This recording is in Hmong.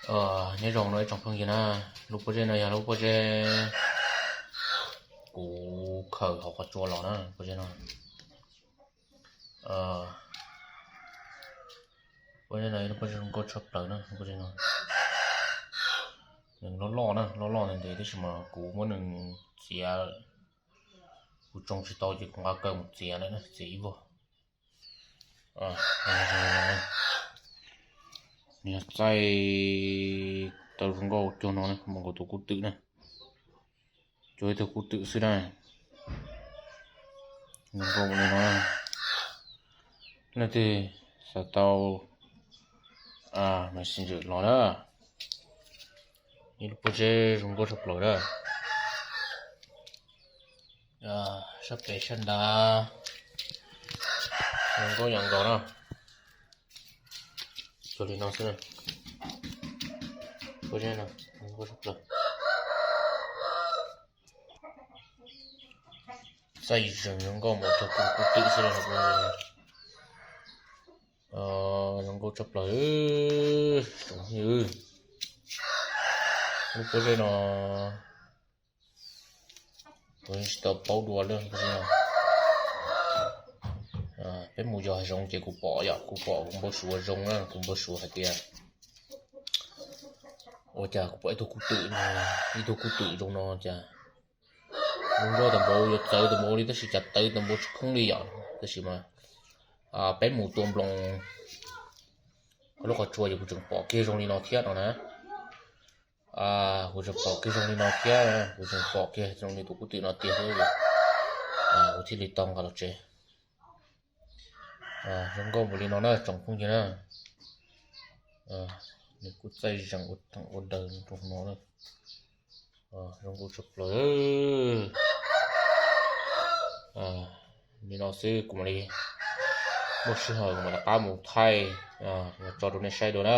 Nyob zoo no ib tsoom phooj ywg na, lub pob zeb no yog lub pob zeb kuv khaws hauv qhov tsua los na, pob zeb no. Pob zeb no yog lub pob zeb zoo nkauj tshaj plaws na, pob zeb no. Nws loj loj na, loj loj ntev ntev tab sis mas kuv muab nws txiav, kuv tsoo tsis tau ces kuv nqa kaw mus txiav lawm na, txiav ib vog. Nws yog txaij tau zoo nkauj cuag no na, mus nkaus tus kub twm na. Cuag ib tug kub twm xwb na. Zoo nkauj li no na. Leej twg xav tau Messenger los na. Ib lub pob zeb zoo nkauj tshaj plaws na. Sab pem sab nrad zoo nkauj yam nkaus na. Cuag li no xwb na. Pob zeb no zoo nkauj tshaj plaws. Txaij zeeg zoo nkauj mus cuag tus kub twm xwb na. Zoo nkauj tshaj plaws tsoom phooj ywg. Lub pob zeb no kuv tsis tau paub dua lawm. Peb mus yos hav zoov ces kuv pom yom, kuv pom kuv npau suav zoo na, kuv npau suav hais tias ua cas kuv pom ib tug kub twm, ib tug kub twm zoo no cas zoo nkauj tau npaum, yuav txawv tau npaum li tab sis cas tawv tau npaum tsis khoob li yom. Tab sis mas peb mus tua nploos lub qhov tsua ces kuv tseem pom kiag zoo li no thiab no na. Kuv tseem pom kiag zoo li no thiab, kuv tseem pom kiag zoo li tus kub twm no tiag thiab. Kuv thiaj li tau nqa los tsev. Zoo nkauj npaum li no na tsoom phooj ywg na. Nws kuj txaij zeeg ua daws rau no na. Zoo nkauj tshaj plaws. Li no xwb kuv mam li muaj sij hawm kuv mam rov qab mus thaij los tso rau nej saib dua na.